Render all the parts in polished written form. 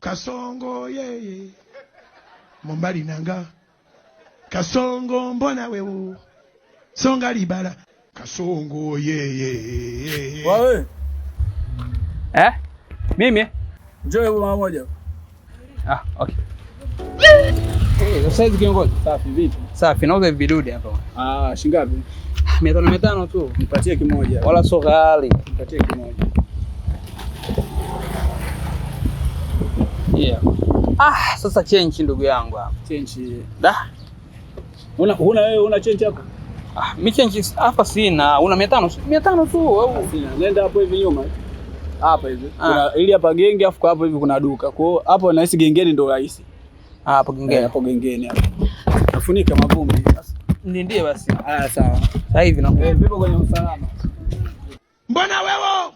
Kasongo yeye Mombali nanga Kasongo mbona wewe songa libala Kasongo yeye. Wewe. Eh? Mimi? Njoo hebu mara moja. Ah, okay. Hey, sasa hivi kiongozi. Safi vipi? Safi, nauza vidude hapa. Ah, shingapi? 500 500 tu. Nipatie kimoja. Wala sio ghali. Nipatie kimoja. Yeah. Ah, sasa chenchi ndugu yangu hapa. Chenchi. Da. Una wewe una chenchi hapo? Ah, mi chenchi hapa sina. Una 500? 500 tu au? Sina. Nenda hapo hivi nyuma. Hapa hivi. Ah. Kuna ili hapa genge afu kwa hapo hivi kuna duka. Kwa hiyo hapo nahisi gengeni ndio rahisi. Ah, hapo gengeni. Hapo gengeni hapo. Nafunika mavumbi. Nindie basi. Ah, sawa. Sasa hivi na Eh, vipo kwenye usalama. Mbona wewe?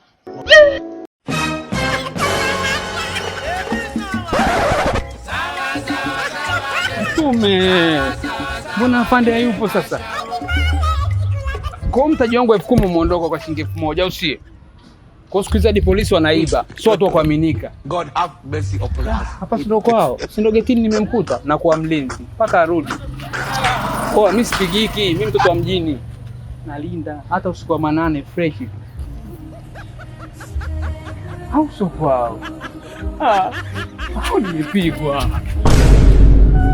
Mtume. Mbona afande hayupo sasa? Kwa mtaji wangu 10,000 umeondoka kwa shilingi 1,000 au sio? Kwa siku hizi hadi polisi wanaiba, sio watu wa kuaminika. God have mercy upon us. Hapa si ndo kwao, si ndo getini nimemkuta na kuwa mlinzi mpaka arudi. Kwa mimi sipigiki, mimi mtoto wa mjini. Nalinda hata usiku wa manane fresh. Au sio kwao? Ah, au nimepigwa.